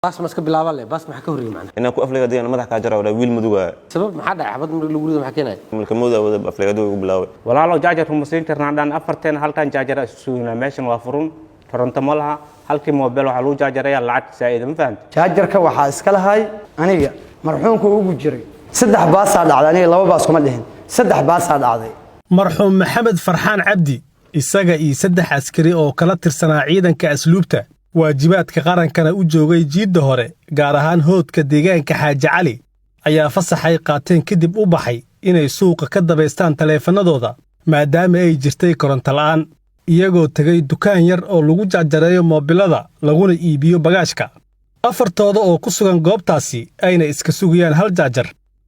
Baas ma iska bilaaba le, baas maxaa ka horreeyey macna? Inaan ku aflagaadiyana madax kaa jara wiil madugaa. Sabab maxaa dhacay? Xabad mar lagu rido maxaa keenaya? Mulkamooda wada aflagaado igu bilaabay. Walaalow, jaajarka ma siin karnaa dhan afarteen halkan jaajara isu sugnaa. Meeshan waa furun, koronto ma laha. Halkii moobeel waxaa lagu jaajaraya lacag saa'ida, ma fahamti? Jaajarka waxaa iska lahay aniga, marxuumka ugu jiray. Saddex baasaa dhacday, aniga laba baas kuma dhihin, saddex baasaa dhacday. Marxuum Maxamed Farxaan Cabdi, isaga iyo saddex askari oo kala tirsanaa ciidanka asluubta, waajibaadka qarankana u joogay jiidda hore, gaar ahaan hoodka deegaanka Xaaji Cali, ayaa fasaxay qaateen kadib u baxay inay suuqa ka dabaystaan taleefannadooda, maadaama ay jirtay korontola'aan, iyagoo tegay dukaan yar oo lagu jaajareeyo moobilada laguna iibiyo bagaashka. Afartooda oo ku sugan goobtaasi ayna iska sugayaan hal jaajar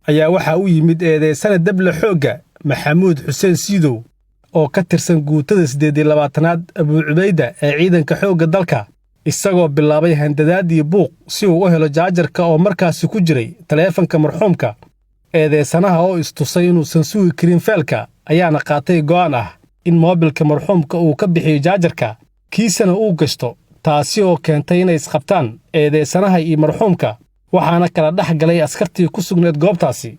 ayaa waxaa u yimid eedaysana dable xoogga Maxamuud Xuseen Siidow oo ka tirsan guutada 28aad Abuucubayda ee ciidanka xoogga dalka, isagoo bilaabay handadaad iyo buuq si uu u helo jaajarka oo markaasi ku jiray taleefanka marxuumka. Eedeysanaha oo istusay inuusan sugi karin feelka ayaana qaatay go'aan ah in moobilka marxuumka uu ka bixiyo jaajarka, kiisana uu gashto, taasi oo keentay inay isqabtaan eedeysanaha iyo marxuumka, waxaana kala dhex galay askartii ku sugnayd goobtaasi.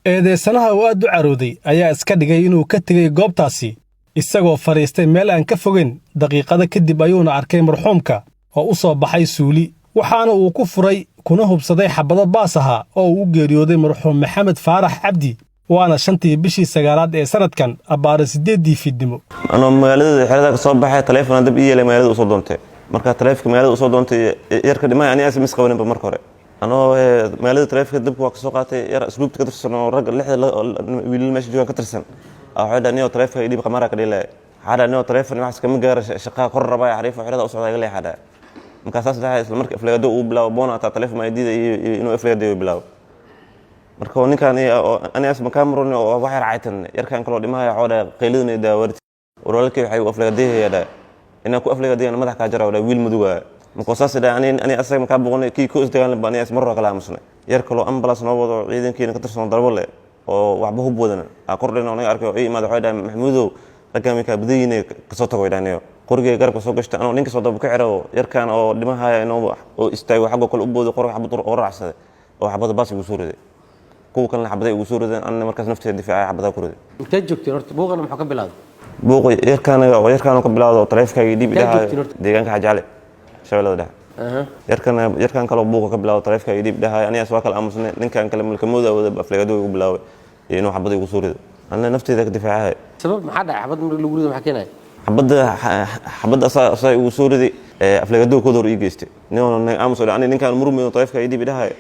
Eedeysanaha oo aad u carooday ayaa iska dhigay inuu ka tegey goobtaasi, isagoo fadhiistay meel aan ka fogayn. Daqiiqado kadib ayuuna arkay marxuumka oo u soo baxay suuli, waxaana uu ku furay kuna hubsaday xabado baas ahaa oo uu u geeriyooday marxuum Maxamed Faarax Cabdi. Waana 5tii bishii 9aad ee sannadkan, abbaara 8dii fiidnimo. Anoo magaalada xerada ka soo baxay, taleefona dab ii yeelay, magaalada usoo doontay. Marka taleefonka magaalada usoo doontay, yarka dhimay ani SMS qabaninba marka hore. Anoo magaalada taleefonka dabka waa kasoo qaatay, yar asluubta ka tirsan oo ragga lixda wiilal meesha joogaan ka tirsan waxay dhahan, "Niyo, taleefonka idhiib, qamaara ka dhilay." Waxaa dhaha, "Niyo, taleefon waxaas kama gaara, shaqaa kor rabaa, xariif xerada u socda iga leexaa." Markaa saas dhahay, isla markii aflagaado uu bilaabo, boona ataa taleefon ma diida iyo inuu aflagaado bilaabo. Marka ninkan anigaas makaa muran oo wax yar caytan, yarkan kaloo dhimahaya waxaa dhahay, qayladuna daawarti walaalkay waxay u aflagadeeyayaa dhahay, inaan ku aflagadeeyana madax kaa jara dhahay wiil madugaa. Markuu saas dhahay, ani asaga makaa boqonay, kii ku isdagaalan ba anigaas mar hore kala aamusnay. Yar kaloo ambulance noo wado, ciidankiina ka tirsan, darbo leh oo waxba hub wadan aa kordhin oo naga arkay oo ii imaada. Waxay dhahay, "Maxamuudow, raggaan way kaa badanyine, kasoo tago," dhaaniyo. Qorigay garabka soo gashtay, anoo ninka soo daba ka xiro, yarkan oo dhimahaya inuu oo istaago xaggoo kale u boodo, qoriga xabad oo raacsaday oo xabada baas igu soo riday. Kuwa kalena xabaday igu soo rideen, anna markaas nafteeda difaacay, xabadaa ku riday. Intee joogteen horta? Buuqana muxuu ka bilowday? Buuqa yarkaan ka bilowda oo taleefankaagii dhiib Intee idhahayo. Deegaanka Xaaji Cali, Shabeellada Dhexe. Yarkan yarkan kaloo buuqa ka bilowda, taleefankaagii dhiib dhahayo, anigaas waa kala aamusnay. Ninkan kale mulkamooda wada aflagaado igu bilaabay iyo inuu xabada igu soo rido, anna nafteeda ka difaacay. Sabab maxaa dhacay? Xabad mar lagu rido maxaa keenaya? Xabadda xabadda asaa igu soo riday, aflagaado kooda hor ii geystay. Nin aamus ani ninkaan murmayo, taleefanka ii dhiib idhahayo,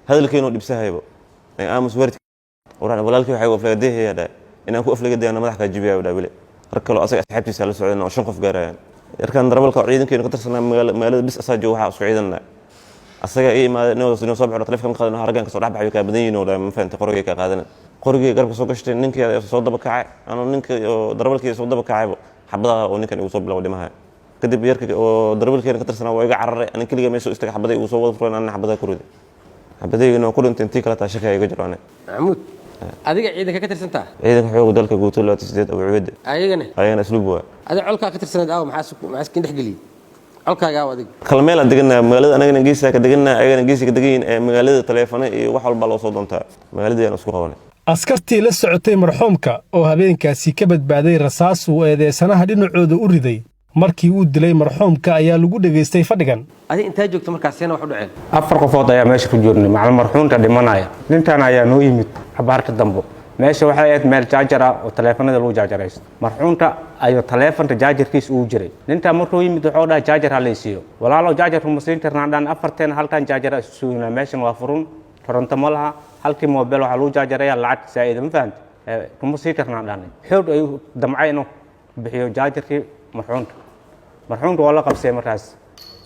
hadalkeenu dhibsahaybo, aamus warid walaalkii waxay aflagadeehayaa dhahay, inaan ku aflagadeeyana madax kaa jibiyaa dhahay. Weli rag kaloo asaga asxaabtiisa la socdeen oo shan qof gaarayaan. Yarkan darabalka oo ciidankeenu ka tirsanaa, magaalada bis asaa jooga, waxaa isku ciidanaa asaga ii imaaday inuu soo baxo, taleefanka ma qaadan, raggan kasoo dhex baxayo, kaa badan yihiin oo dhahay, ma fahantay? Qorigay kaa qaadana. Qorigay garabka soo gashtay, ninkii soo daba kacay, anoo ninka oo darabalkii soo daba kacaybo, xabadaha oo ninkan igu soo bilaabo dhimaha. Kadib yarka oo darabalkeena ka tirsanaa waa iga cararay, anin keliga meesha istaga, xabaday igu soo wada fureen, anina xabadaha ku riday, xabadayga ku dhintay. Intii kale taa shaka iga jiro ane. Maxamuud, adiga ciidanka ka tirsantaa? Ciidanka xooga dalka, guuto 28, Abu Cubeyd. Ayagana? Ayagana asluub waa. Adiga colkaa ka tirsaneed aawa? Maxaa iskin dhex geliyey colkaaga aawa adiga? Kala meel aan deganaa magaalada, anagana geesaa ka deganaa, ayagana geesi ka degan yihiin. Ee magaalada taleefano iyo wax walba loo soo doontaa, magaaladii aan isku qabanay. Askartii la socotay marxuumka oo habeenkaasi ka badbaaday rasaas uu eedeysanaha dhinacooda u riday markii uu dilay marxuumka ayaa lagu dhegaystay fadhigan. Adiga intaa joogta markaas, seena wax u dhaceen? Afar qofood ayaa meesha ku jirnay, macalin marxuunta dhimanaya. Nintan ayaa noo yimid xabaarka dambo. Meesha waxay ahayd meel jaajar ah oo taleefanada lagu jaajaraysto. Marxuunta ayuu taleefanka jaajarkiis ugu jiray. Nintan markuu yimid wuxuu dhahay, "Jaajar ha laysiiyo." "Walaalow, jaajarka ma siin karnaa dhan afarteen halkan jaajara isu sugnaa. Meeshan waa furun, koronto ma laha. Halkii moobeel waxaa lagu jaajaraya lacag saa'ida, ma fahamti? Kuma sii karnaa," dhahnay. Xoog ayuu damcay inuu bixiyo jaajarkii marxuunta. Marxuunka waa la qabsay markaas.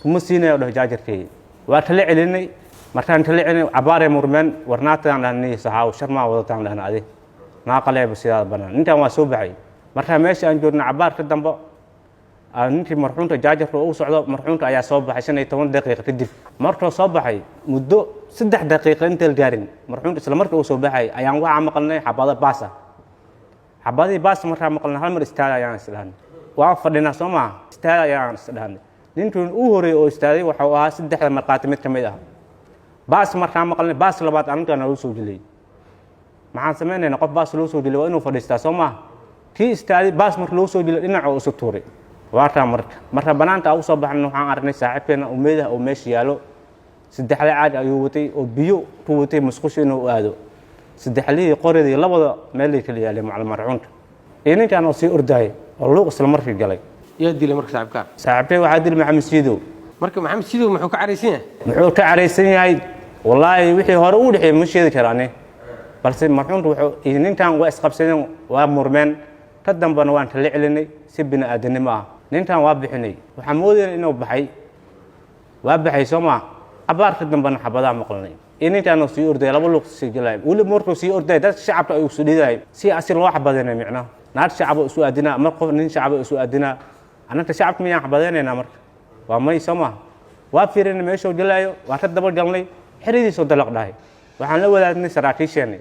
"Kuma siinayo," dhaho, "jaajarkii." Waa kala celinay. Markaan kala celinay, cabaaree murmeen. "Warnaatadaan," dhahnay, "saxaaw sharmaa wadataan," dhahna, "adi naaqaleeba sidaada banaan." Ninkan waa soo baxay. Markaa meesha aan joogna cabaar ka dambo, ninkii marxuunta jaajarka uu socdo, marxuunta ayaa soo baxay 15 daqiiqa kadib. Markuu soo baxay, muddo 3 daqiiqa inta la gaarin, marxuunta isla markii uu soo baxay ayaan waxaa maqalnay xabado baas ah. Xabadihii baas markaa maqalnay, hal mar istaaga ayaan isdhahnay. Waan fadhinaa soo maaha, istaaga ayaan isdhahnay. Ninkii uu horeeyey oo istaagay waxuu ahaa saddexda markhaati mid ka mid ah. Baas markaan maqalnay, baas labaad aninkaa naloo soo dilay. Maxaan samaynaynaa? Qof baas loo soo dilay waa inuu fadhiistaa, soo maaha? Kii istaaday baas marka loo soo dilay, dhinaca oo isu tuuray. Waataa marka banaanka aan usoo baxna, waxaan aragnay saaxiibkeena oo meedah oo meesha yaalo. Saddexda caag ayuu watay oo biyo ku watay musqusha inuu aado. Saddexlihii qoridii labada meelay kala yaaleen macalin marxuunta iyo ninkaan oo sii ordayay oo luuq isla markii galay. Yaa dilay marka saaxiibkaa? Saaxiibkay waxaa dilay Maxamed Siidow. Marka Maxamed Siidow muxuu ka caraysan yahay? Muxuu ka caraysan yahay? Wallaahi wixii hore u dhexeeyey ma sheegi karaane, balse marxuunta wuxuu iyo ninkan waa isqabsadeen, waa murmeen. Ka dambena waan kala celinay si bini aadanimo ah. Ninkan waa bixinay, waxaan moodayna inuu baxay. Waa baxay, soo maa? Abaar ka dambena xabadaa maqlanay iyo ninkaanoo sii ordaya, laba luuq sii galay. Weli markuu sii ordaya, dadka shacabka ayuu soo dhidayay si asi loo xabadeynay. Micnaha naag shacaba isu aadinaa, mar qof nin shacaba isu aadinaa. Annagta shacabka miyaan xabadeynaynaa? Marka waa may, soo maha? Waa fiirinay meeshuu galaayo, waa ka daba galnay. Xeradiisoo dalaq dhahay. Waxaan la wadaagnay saraakiisheenay.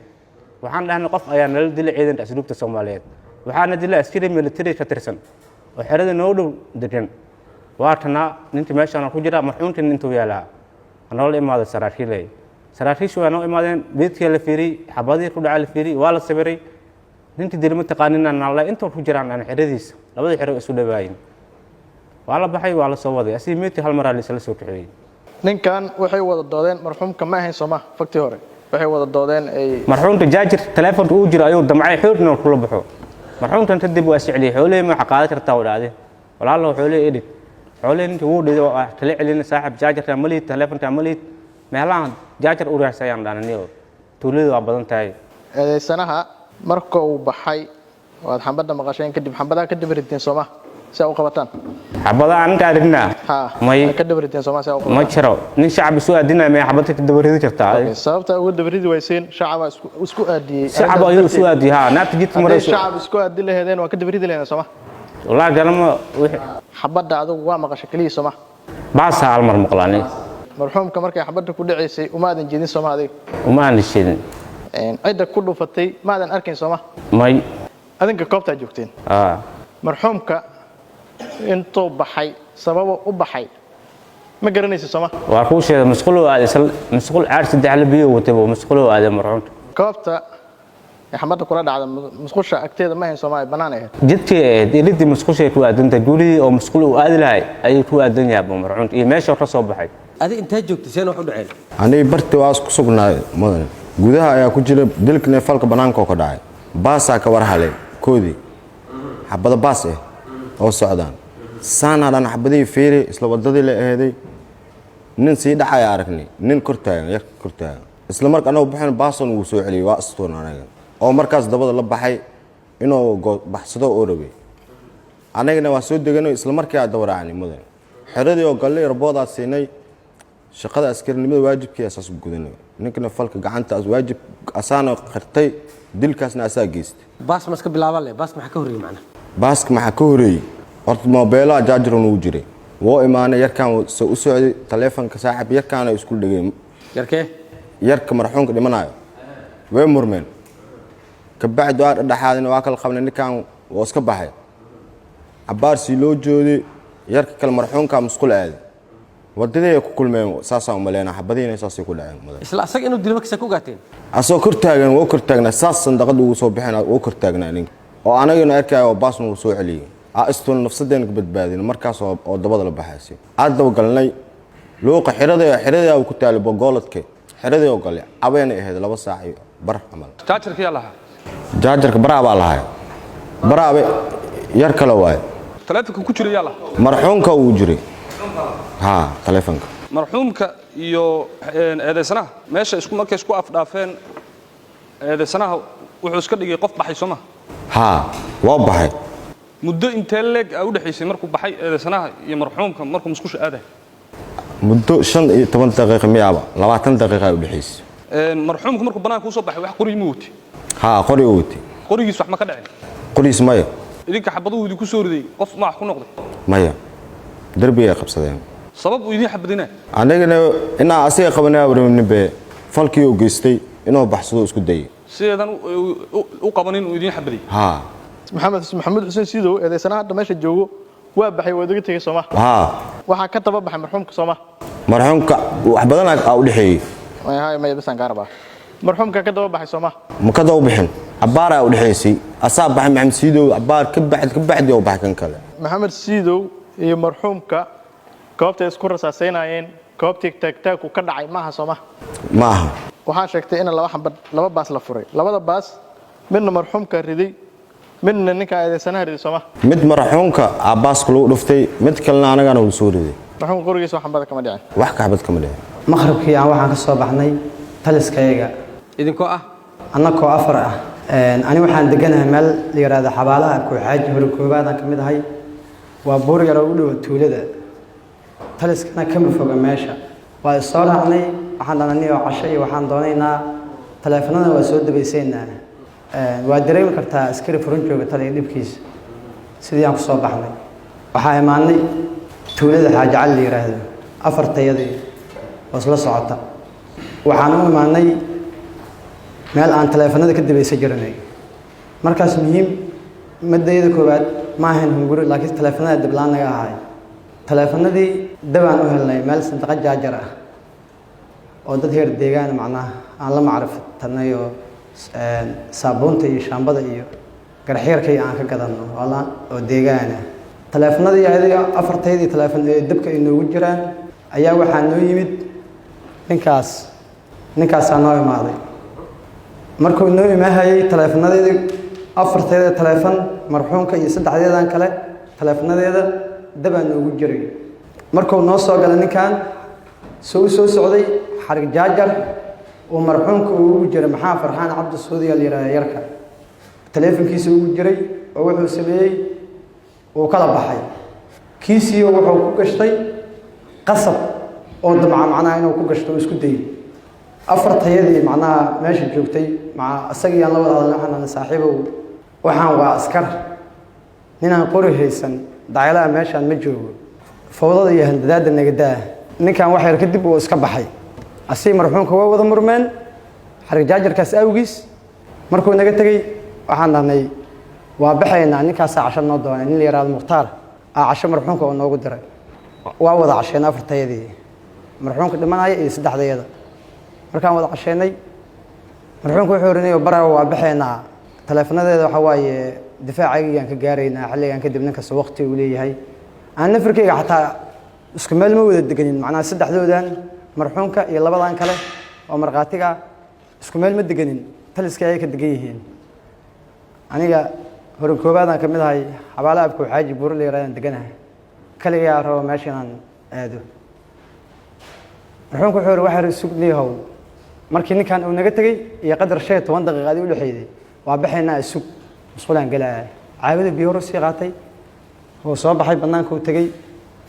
Waxaan dhahnay, qof ayaa nala dilay ciidanka asluubta Soomaaliyeed, waxaana dilay askari military ka tirsan oo xerada noo dhow degan. Waa tanaa ninkii meeshaan ku jira, marxuumkiina intuu yaalaa. Noola imaaday saraakiiley. Saraakiishu waa noo imaadeen. Beedkii la fiiriyey, xabadihii ku dhacay la fiiriyey, waa la sawiray. Ninkii dili ma taqaanina nala intuu ku jiraan aan xeradiisa, labada xero isu dhawaayin. Waa la baxay, waa la soo waday asigii meedkii, hal maraa laisla soo kaxeeyey. Ninkan waxay wada doodeen marxuumka, ma ahayn sooma? Faktii hore waxay wada doodeen ay Marxuumka jaajir taleefonka uu jiro ayuu damcay xoogna kula baxo. Marxuumkan kadib waa isceliyey. Xoolihii ma waxa qaadan kartaa u dhacday? Walaalo, xoolihii idhig. Xoolihii ninkii wuu dhiday. Waa kala celina, saaxib, jaajarka ma lihid, taleefonka ma lihid, meelahan jaajar u raacsa ayaan dhahnaniyo, tuuladu waa badan tahay. Eedeysanaha marka uu baxay oo aad xambadda maqasheen kadib, xambadaha ka daba rideen sooma, si aa u qabataan? Xabadaha ninkaa ridnaa? Ha. May. Ka daba rideen sooma, si aa u Ma qabataan? jiro nin shacab isu aadinaya maya xabadka ka daba ridi kartaa? Okay, sababta uga daba ridi wayseen, shacaba isku aadiyey. Shacab ayuu isu aadiyey, ha, naagta jidka Hadday marayso. shacab isku aadi laheedeen, waa ka daba ridi lahedeen sooma? Wallaahi galamo. Xabadda adigu waa maqashay keliya sooma? Baasa hal mar maqlaanay. Marxuumka markay xabadda ku dhacaysay umaadan jeedin sooma adiga? Uma aanan sheedin. Cidda ku dhufatay maadan arkayn sooma? May. Adinka goobtaa joogteen? Aa. Marxuumka intuu baxay, sababo u baxay ma garanaysa sooma? Waa kuu sheegay, musquloo aaday, isla musqul caar saddex la biyo watay buu musquloo aaday marxuumka. Goobta ee xabadda kula dhacda musqusha agteeda ma ahayn sooma, bannaan ahayd? Jidkii ahayd, iridii musqushay ku aadantay. Gurigii oo musqul uu aadi lahay ayuu ku aadan yahay buu marxuumka iyo meesha ka soo baxay. Adi intee joogtay? Seen wax u dhaceen? Aniga barti waa isku sugnaay, mudan. Gudaha ayaa ku jira. Dilkana falka bannaanka oo ka dhacay, baasaa ka war halay koodii xabado baas ah oo socdaan saanaa dhan. Xabadihii fiiri, isla wadadii la aheeday. Nin sii dhacaya aragnay, nin kor taagan, yar kor taagan. Isla marka anagu baxayn, baason wuu soo celiyey. Waa astuun anaga oo markaas dabada la baxay inuu baxsado oo rabay. Anagana waa soo deganay, isla markii aa daba raacnay, mudan. Xeradii oo gallay, raboodaa siinay. Shaqada askarinimada waajibkii asaas gudanay. Ninkana falka gacanta waajib asaana qirtay, dilkaasna asaa geystay. Baas ma iska bilaaban leh? Baas maxaa ka horreeyey macnaha? Baaska maxaa ka horeeyey? Horta moobeelaha jaajaran uu jiray, woo imaanay. Yarkaan se u socday taleefonka saaxib yarkaana isku dhegay. Yarkee? Yarka marxuumka dhimanayo. Way murmeen, kabacdi waa dhadhaxaadin, waa kala qabnay. Ninkan wuu iska baxay. Cabaarsii loo jooday, yarka kale marxuumka musqul aaday, wadadii ay ku kulmeen, saasaan umaleynaa. Xabadihiina saasay ku dhaceen, mudan. Isla asaga inuu dilo markiisa ku ogaateen? Asagoo kor taagan, wuu kor taagnaa. Saas sandaqada ugu soo bixin, wuu kor taagnaa ninka oo anagana arkaya oo baasna wuu soo celiyey. Aa istuun nafsadeena ka badbaadin markaas oo dabada la baxaysay. Aad dabagalnay luuqa xirada, xirada ku taalay bogooladka, xiradii oo galay. Cabeena ahayd 2 saac iyo bar camal. Jaajarka yaa lahaa? Jaajarka baraa baa lahay, baraabe yar kale waaye. Taleefonka ku jira yaa lahaa? Marxuumka uu jiray, ha, taleefonka. Marxuumka iyo eedeysanaha meesha isku markay isku afdhaafeen, eedeysanaha wuxuu iska dhigay qof baxay, soo ma? Haa, waa baxay. Muddo intee leeg aa u dhexaysay markuu baxay eedeysanaha iyo marxuumka markuu musqusha aaday? Muddo 15 daqiiqa miyaaba, 20 daqiiqa ay u dhexaysay. Marxuumka markuu banaanka usoo baxay, wax qori ma watay? Haa, qori uu watay. Qorigiis wax ma ka dhicin? Qoriis maya. Idinka xabaduhu idinku soo riday, qof ma wax ku noqday? Maya, derbigay qabsadeen. Sabab uu idiin xabadinaa? Anigana inaa asiga qabanaa rabnin be, falkii uu geystay inuu baxsado isku dayay. Sideedan u qabanin uu idiin xabadiyey? Haa. Maxamed Maxamuud Xuseen Siidow, eedeysanaha hadda meesha joogo, waa baxay, waa idaga tegey sooma? Haa. Waxaa ka daba baxay marxuumka sooma? Marxuumka wax badan aa u dhexeeyey. Hay, maya, bisaan kaa rabaa. Marxuumka ka daba baxay, sooma? Ma ka daba bixin, cabaaraa u dhexaysay. Asaa baxay Maxamed Siidow, cabaar ka baxd ka baxdi oo baxay kan kale. Maxamed Siidow iyo marxuumka goobtay isku rasaasaynayeen, goobtii taagtaagku ka dhacay maaha, sooma? Ma aha. Waxaa sheegtay in laba xambad, laba baas la furay. Labada baas midna marxuumka riday, midna ninka eedeysanaha riday, sooma? Mid marxuumka aa baaska lagu dhuftay, mid kalena anagana uu soo riday. Marxuumka qorigiisa wax xambada kama dhicin? Wax ka xabad kama dhicin. Maqribkii aan waxaan ka soo baxnay taliskayaga. Idinkoo ah? Annakoo afar ah. Ani waxaan deganahay meel la yidhaahdo Xabaalaha Kooxaaji, Hore Koobaadaan ka mid ahay. Waa buur yaroo u dhowa tuulada, taliskana kama foga meesha. Waa is soo raacnay. Waxaan dhanani oo casho iyo waxaan doonaynaa, taleefanada waa soo dabaysaynaa. Waa dareemi kartaa askari furan jooga taliya dhibkiisa. Sidii aan kusoo baxnay, waxaa imaanay tuulada Xaaji Cali la yidhaahdo. Afartayadii oo isla socota waxaan u imaanay meel aan taleefanada ka dabaysa jiranay. Markaas muhiim madayada koowaad ma ahayn hunguri, laakiin taleefanada dablaan naga ahay. Taleefanadii dabaan u helnay meel sandaqa jaajar ah oo dad heer deegaan macnaha aan la macriftanay oo saabuunta iyo shaambada iyo garxiirkay aan ka gadanno oo deegaana. Taleefanadii ayaga afartaydii taleefon ee dabka ay noogu jiraan ayaa waxaa noo yimid ninkaas. Ninkaasaa noo imaaday. Markuu noo imaahayay, taleefanadeedii afarteeda taleefon, marxuumka iyo saddexdeedan kale taleefanadeeda dabaa noogu jiray. Markuu noo soo galay ninkan, soo u soo socday, xarig jaajar uu marxuumka ugu jiray, Maxaa Farxaan Cabdi Suudiya la yidhahda yarka, taleefonkiisa ugu jiray oo wuxuu sameeyey uu kala baxay kiisiyo wuxuu ku gashtay qasab oo damca macnaha inuu ku gashto oo isku dayay. Afartayadii macnaha meesha joogtay maca isagii aan la wada hadalnay, waxaan nahay, "Saaxiibow, waxaan waa askar, ninaan qori haysan dacaylaha meeshaan ma joogo, fawdada iyo handadaada nagadaa." Ninkan wax yar kadib uu iska baxay. Asii marxuumka waa wada murmeen xarig jaajarkaas awgiis. Markuu naga tegey, waxaan dhahnay waa baxaynaa. Ninkaasaa casho noo doonay, nin la yidhahdo Mukhtaar aa casho marxuumka oo noogu diray. Waa wada casheen afartayadii, marxuumka dhimanaya iyo saddexdayada. Markaan wada casheynay, marxuumka wuxuu oranay, "Bara waa baxaynaa, taleefanadeeda waxa waaye difaacaygaan ka gaaraynaa xilligan kadib. Nin kasta waqti uu leeyahay." Aan nafarkayga xataa isku meel ma wada deganin, macnaha saddexdoodan marxuumka iyo labadan kale oo markhaatiga isku meel ma deganin, taliska ayay ka degan yihiin. Aniga hore koobaadaan ka mid ahay, Xabaalaha Abkow Xaaji buuro la yirahdaan deganahay. Kaligaa rabo meesha inaan aado. Marxuumka wuxuu yidhi, "Waxaa sug liihow." Markii ninkan uu naga tegey iyo qadar 15 daqiiqa adii u dhexeeyday, "Waa baxaynaa, isug, musqulaan gelaya." Caagada biyo hor sii qaatay oo soo baxay, bannaanka uu tegey.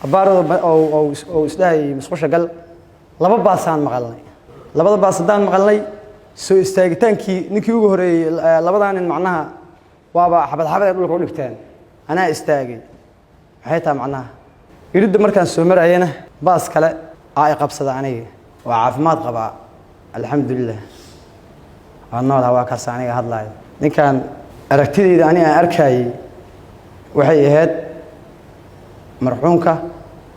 Abbaarada oo isdhahayay musqusha gal, laba baasaan maqalnay. Labada baas haddaan maqalnay, soo istaagitaankii ninkii ugu horreeyey, labadaa nin macnaha waaba xabad xabad ay dhulka u dhigteen. Anaa istaagay, maxay tahay macnaha iridda. Markaan soo marayana, baas kale aa i qabsada. Aniga waa caafimaad qabaa, alxamdulilah, waa noolaha. Waa kaas aniga hadlayo. Ninkan aragtidayda ani aan arkayay waxay ahayd marxuumka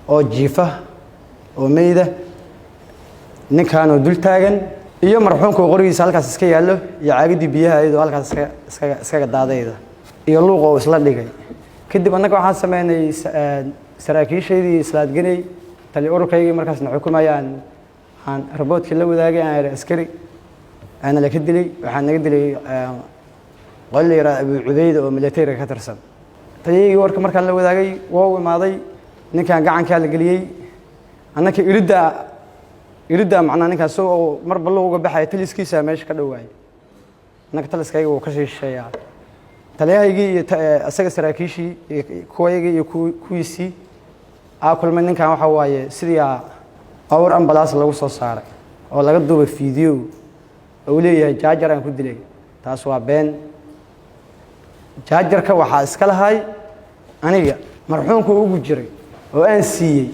oo jiifa oo meyda, ninkanoo dul taagan, iyo marxuumka oo qorigiisa halkaas iska yaallo, iyo caagadii biyaha iyadoo halkaas iska iskaga iskaga daadayda, iyo luuq oo isla dhigay. Kadib annaga waxaan sameynay, saraakiishaydii islaadganay, tali ururkaygii markaasna xukumayaan, aan raboodkii la wadaagay. Aan idhi, "Askari aana laka dilay, waxaa naga dilay qol la yidhaha Abu Cubeyda oo militariga ka tirsan." Taliyagii warka markaan la wadaagay, waa u imaaday. Ninkan gacankaa la geliyey. Annaka iridda iridda macnaa ninkaan soo oo marba luuq uga baxaya, taliskiisa meesha ka dhowaayay. Annaka taliskayga wuu ka shisheeyaa. Taliyahaygii iyo isaga, saraakiishii iyo kuwaygii iyo kuwiisii aa kulmay. Ninkan waxa waaye sidii awr ambalaas lagu soo saaray oo laga duubay fiideo oo uu leeyahay jaajar aan ku dilay, taas waa been. Jaajarka waxaa iska lahay aniga, marxuumka ugu jiray oo aan siiyey.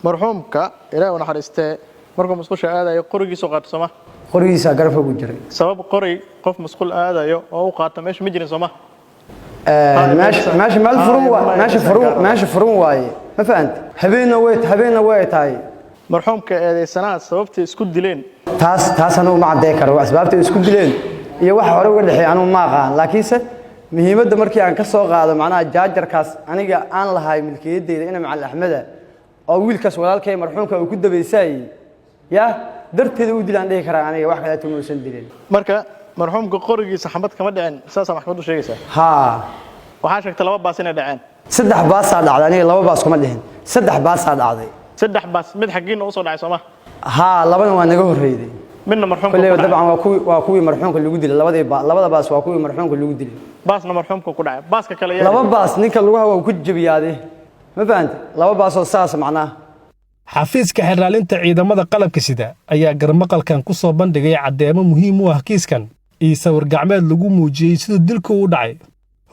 Marxuumka, Ilaahi u naxariistee, markuu musqusha aadayo qorigiisu qaato, sooma? Qorigiisaa garabka ugu jiray. Sabab qori qof musqul aadayo oo u qaata meesha ma jirin, sooma? Meesha meel furan waa, meesha furan, meesha furan waaye, ma fahanta? Habeenna way, habeenna way tahay. Marxuumka eedeysanaha sababtay isku dileen? Taas anugu ma caddey karo asbaabtay isku dileen iyo waxa hore uga dhexeey, anugu ma aqaan. Laakiinse muhiimadda markii aan ka soo qaado, macnaha jaajarkaas aniga aan lahay milkiyaddeyda ina Macalin Axmeda oo wiilkaas walaalkay marxuumka uu ku dabaysaayey ya darteeda u dilaan dhihi karaa aniga, wax kaleeto muusan dilin. Marka marxuumka qorigiisa xabad kama dhicin, saasaa maxkamaddu sheegaysaa? Haa. Waxaa sheegtay laba baas inay dhaceen. Saddex baasaa dhacday, aniga laba baas kuma dhihin, saddex baasaa dhacday. Saddex baas, mid xaggiina usoo dhacay sooma? Haa, labana waa naga horreyday. Midna marxuumka kolleyba ku dhacay. Dabcan waa kuwii marxuumka lagu dilay labadii labada baas waa kuwii marxuumka lagu dilay. Baasna marxuumka ku dhacay, baaska kale yaa? Laba baas ninka lugaha waa ku jebiyaaday, ma fahanta? Laba baasoo saas macnaha. Xafiiska xeraalinta ciidamada qalabka sida ayaa garmaqalkan ku soo bandhigay caddeemo muhiim u ah kiiskan iyo sawir gacmeed lagu muujiyey siduu dilku u dhacay.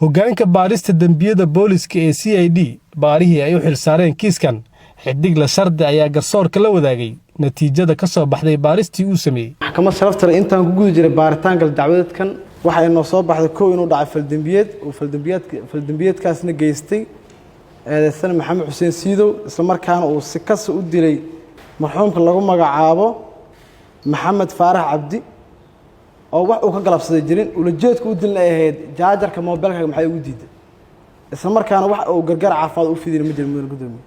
Hoggaanka baarista dembiyada booliska ee CID, baarihii ay u xilsaareen kiiskan, Xidigle Shardi, ayaa garsoorka la wadaagay natiijada ka soo baxday baaristii uu sameeyey. Maxkamad sharafta leh, intaan ku guda jiray baaritaanka dacwadeedkan, waxa inoo soo baxday kow inuu dhacay faldembiyeed uu faldembiyeedkaasna geystay eedeysane Maxamed Xuseen Siidow, islamarkaana uu si kasa u dilay marxuumka lagu magacaabo Maxamed Faarax Cabdi oo wax uu ka galabsaday jirin. Ulajeedka u dilna ay ahayd jaajarka moobilkaaga maxay ugu diiday, islamarkaana wax uu gargaar caafimaad u fidin ma jirin, mudan gudoomiye.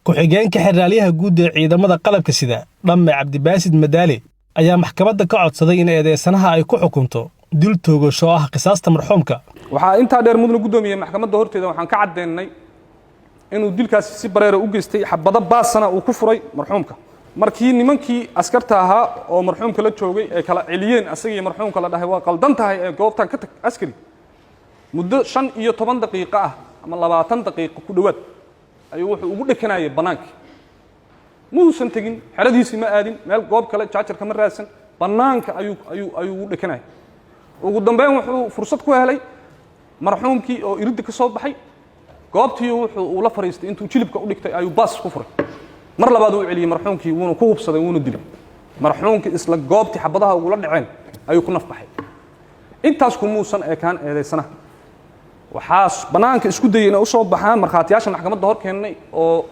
Ku-xigeenka xeraalyaha guud ee ciidamada qalabka sida, Dhamme Cabdibaasid Madaale, ayaa maxkamadda ka codsaday in eedeysanaha ay ku xukunto dil toogasho ah qisaasta marxuumka. Waxaa intaa dheer, mudana guddoomiye, maxkamadda horteeda waxaan ka caddeennay inuu dilkaasi si bareera u geystay, xabado baasana uu ku furay marxuumka. Markii nimankii askarta ahaa oo marxuumka la joogay ay kala celiyeen asaga iyo marxuumka, la dhahay waa qaldan tahay ee goobtan ka tag askari, muddo 15 daqiiqo ah ama 20 daqiiqo ku dhowaad ayuu wuxuu ugu dhekanayay bannaankii. Muusan tegin xeradiisii, ma aadin meel goob kale, jaajarka ma raadsan, bannaanka ayuu ugu dhekanayay. Ugu dambeyn wuxuu fursad ku helay marxuumkii oo iridda ka soo baxay goobtii, wuxuu uu la fadhiistay intuu jilibka u dhigtay ayuu baas ku furay. Mar labaad uu celiyey marxuumkii, wuuna ku hubsaday, wuuna dilay marxuumkii. Isla goobtii xabadaha ugula dhaceen ayuu ku naf baxay. Intaas kumuusan ekaan eedaysanaha. Waxaa bannaanka isku dayey inay usoo baxaan markhaatiyaasha maxkamadda hor keennay oo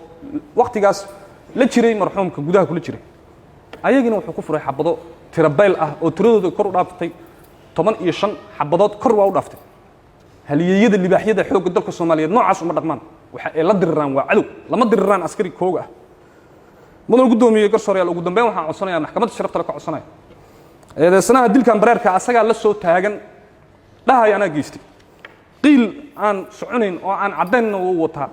wakhtigaas la jiray marxuumka, gudaha kula jiray. Ayagina wuxuu ku furay xabado tirabayl ah oo tiradooda kor u dhaaftay 15 xabadood, kor waa u dhaaftay. Halyeeyada libaaxyada xoogga dalka Soomaaliyeed noocaas uma dhaqmaan. Waxa ay la diriraan waa cadow, lama diriraan askari kooga ah. Mudan guddoomiye, garsoorayaal, ugu dambeyn waxaan codsanayaa, maxkamadda sharafta le ka codsanaya, eedeysanaha dilkan bareerka asagaa la soo taagan dhahay anaa geystay, qiil aan soconayn oo aan caddaynna wuu wataa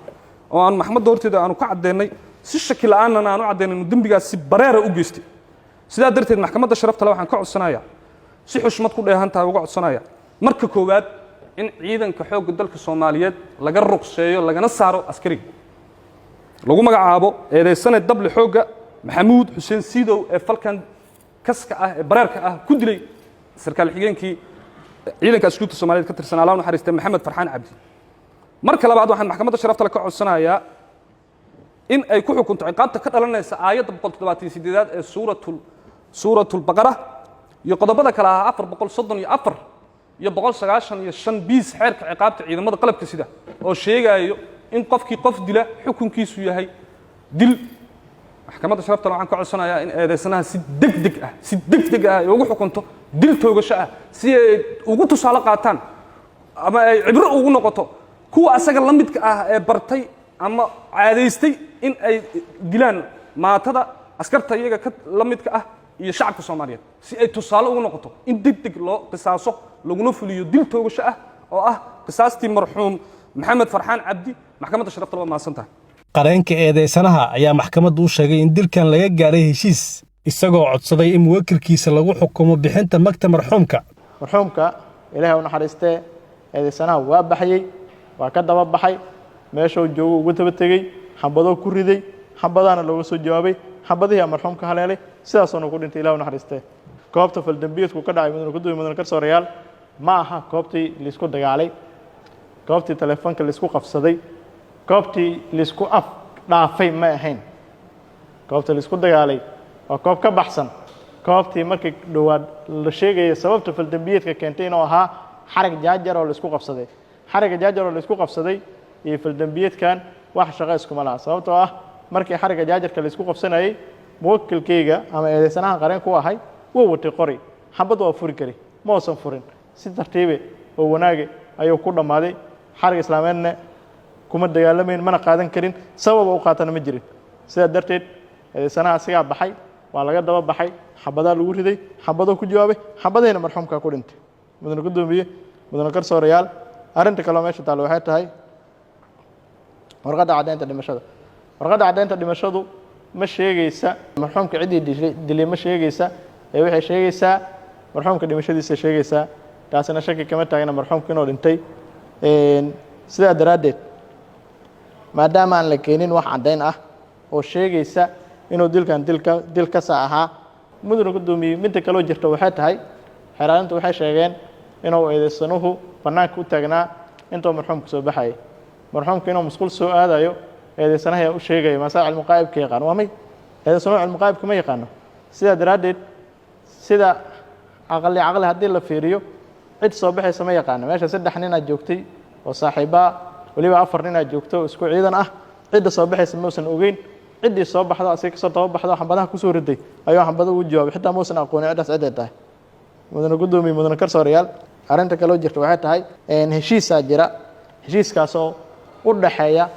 oo aan maxkamadda horteeda aanu ka caddeennay, si shaki la'aanana aan u caddaynay inuu dembigaas si bareera u geystay. Sidaa darteed maxkamadda sharafta le waxaan ka codsanayaa, si xushmad ku dheehan tahay uga codsanaya, marka koowaad in ciidanka xoogga dalka Soomaaliyeed laga ruqseeyo lagana saaro askariga lagu magacaabo eedeysane dable xoogga Maxamuud Xuseen Siidow ee falkan kaska ah ee bareerka ah ku dilay sarkaal xigeenkii ciidanka asluubta Soomaaliyeed ka tirsan, Allah u naxariistay, Maxamed Farxaan Cabdi. Marka labaad waxaan maxkamadda sharafta le ka codsanayaa in ay ku xukunto ciqaabta ka dhalanaysa aayadda 178aad ee Suuratulbaqara iyo qodobada kale ah 434 iyo 195 bis xeerka ciqaabta ciidamada qalabka sida, oo sheegayo in qofkii qof dila xukunkiisu yahay dil. Maxkamadda sharaftana waxaan ka codsanayaa in eedeysanaha si degdeg ah, si degdeg ah ay ugu xukunto dil toogasho ah, si ay ugu tusaale qaataan ama ay cibro ugu noqoto kuwa asaga la midka ah ee bartay ama caadaystay in ay dilaan maatada askarta iyaga ka la midka ah iyo shacabka Soomaaliyeed, si ay tusaale ugu noqoto in deg deg loo qisaaso laguna fuliyo dil toogasho ah oo ah qisaastii marxuum Maxamed Farxaan Cabdi. Maxkamadda sharafta waa mahadsan tahay. Qareenka eedeysanaha ayaa maxkamaddu u sheegay in dilkan laga gaaray heshiis, isagoo codsaday in muwakilkiisa lagu xukumo bixinta magta marxuumka. Marxuumka Ilaahay u naxariistee, eedeysanaha waa baxyey, waa ka daba baxay meeshuu joogo, ugu daba tegey, xambadoo ku riday, xambadaana looga soo jawaabay, xambadihii marxuumka haleelay, sidaasuuna ku dhintay, Ilaah u naxariistee. Goobta faldambiyeedku ka dhacay, mudane gudoomiye, mudane garsoorayaal, ma aha goobtii laisku dagaalay, goobtii telefoonka laisku qabsaday, goobtii laisku af dhaafay ma ahayn. Goobta laisku dagaalay waa goob ka baxsan goobtii markii dhowaad la sheegaya sababta faldambiyeedka keentay inuu ahaa xarig jaajar oo laisku qabsaday. Xarigga jaajar oo laisku qabsaday iyo faldambiyeedkan wax shaqo iskuma laha, sababtoo ah markii xarigga jaajarka laisku qabsanayay Muwakilkayga ama eedeysanaha qareen ku ahay wuu watay qori, xabad waa furi kari, ma uusan furin. Si tartiibe oo wanaage ayuu ku dhammaaday. Xarig islaameedna kuma dagaalamayn, mana qaadan karin, sababa u qaatana ma jirin. Sidaa darteed eedeysanaha asigaa baxay, waa laga daba baxay, xabadaa lagu riday, xabadoo ku jawaabay, xabadayna marxuumkaa ku dhintay. Mudane guddoomiye, mudane garsoorayaal, arrinta kaleo meesha taalla waxay tahay warqadda caddaynta dhimashada. Warqadda caddaynta dhimashadu ma sheegaysa marxuumka ciddii dilay, ma sheegaysa ee waxay sheegaysaa marxuumka dhimashadiisa sheegaysaa. Taasina shaki kama taagna marxuumka inuu dhintay. Sidaa daraaddeed, maadaama aan la keenin wax caddayn ah oo sheegaysa inuu dilkan dilka dil kasa ahaa, mudane guddoomiye, midda kaloo jirta waxay tahay xeeraalintu waxay sheegeen inuu eedeysanuhu bannaanka u taagnaa intuu marxuumka soo baxayay. Marxuumka inuu musqul soo aadayo eedeysanaha ayaa u sheegaya. Maasaa cilmu qaa'ibka yaqaan? Waa may, eedeysanuhu cilmu qaa'ibka ma yaqaano. Sidaa daraaddeed, sida caqli caqli haddii la fiiriyo, cid soo baxaysa ma yaqaano. Meesha saddex ninaa joogtay oo saaxiibaa, weliba afar ninaa joogto oo isku ciidan ah. Cidda soo baxaysa mausan ogeyn. Ciddii soo baxdo, asiga kasoo daba baxdo, xambadaha kusoo riday ayuu xambado ugu jawaabay. Xitaa mausan aqoonin ciddaas ciday tahay. Mudane guddoomiye, mudane garsoorayaal, arrinta kaloo jirta waxay tahay heshiisaa jira, heshiiskaasoo u dhaxeeya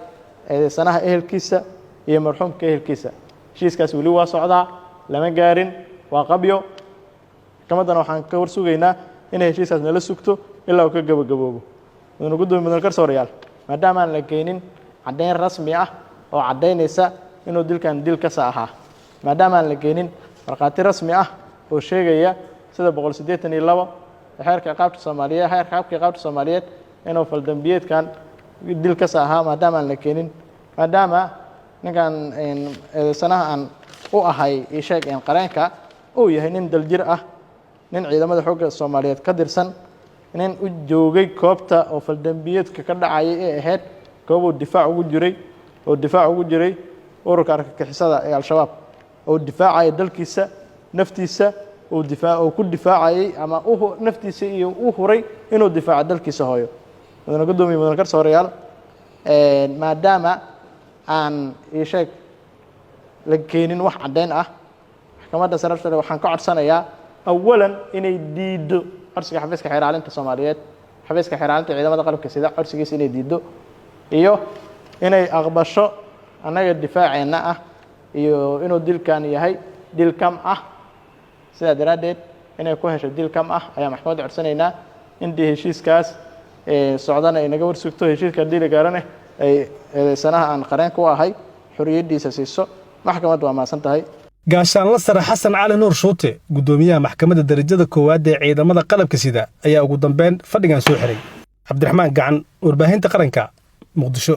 eedeysanaha ehelkiisa iyo marxuumka ehelkiisa. Heshiiskaas weli waa socdaa, lama gaarin, waa qabyo. Maxkamaddana waxaan ka warsugaynaa inay heshiiskaas nala sugto ilaa uu ka gabagaboobo. Mudane guddoomiye, mudane garsoorayaal, maadaama aan la keenin caddayn rasmi ah oo caddaynaysa inuu dilkan dil kasa ahaa, maadaama aan la keenin markhaati rasmi ah oo sheegaya sida 182 xeerka ciqaabta Soomaaliyeed, xeerka habka ciqaabta Soomaaliyeed, inuu faldambiyeedkan dil kasa ahaa, maadaama aan la keenin, maadaama ninkan eedeysanaha aan u ahay isheeg qareenka uu yahay nin daljir ah, nin ciidamada xoogga Soomaaliyeed ka tirsan, nin u joogay goobta oo faldambiyeedka ka dhacayay ee ahayd goob uu difaac ugu jiray, oo difaac ugu jiray ururka argagixisada ee Al-Shabaab, oo difaacaya dalkiisa, naftiisa uu difaa uu ku difaacayay ama u naftiisa iyo u huray inuu difaaco dalkiisa hooyo. Mudane guddoomiye, mudane garsoorayaal, maadaama aan isheeg la keenin wax caddayn ah, maxkamadda sarafsare waxaan ka codsanayaa awalan inay diiddo codsiga xafiiska xeeraalinta Soomaaliyeed, xafiiska xeeraalinta ciidamada qalabka sida codsigiisa inay diiddo, iyo inay aqbasho annaga difaaceenna ah iyo inuu dilkan yahay dil kam ah. Sidaa daraaddeed inay ku hesho dil kam ah ayaa maxkamadda codsanaynaa. Intii heshiiskaas socdana ay naga warsugto, heshiiska haddii la gaarane ay eedeysanaha aan qareenka u ahay xorriyaddiisa siiso. Maxkamadda waa mahadsan tahay. Gaashaanla sare Xasan Cali Nuur Shuute, guddoomiyaha maxkamadda darajada koowaad ee ciidamada qalabka sida, ayaa ugu dambeyn fadhigan soo xiray. Cabdiraxmaan Gacan, warbaahinta qaranka, Muqdisho.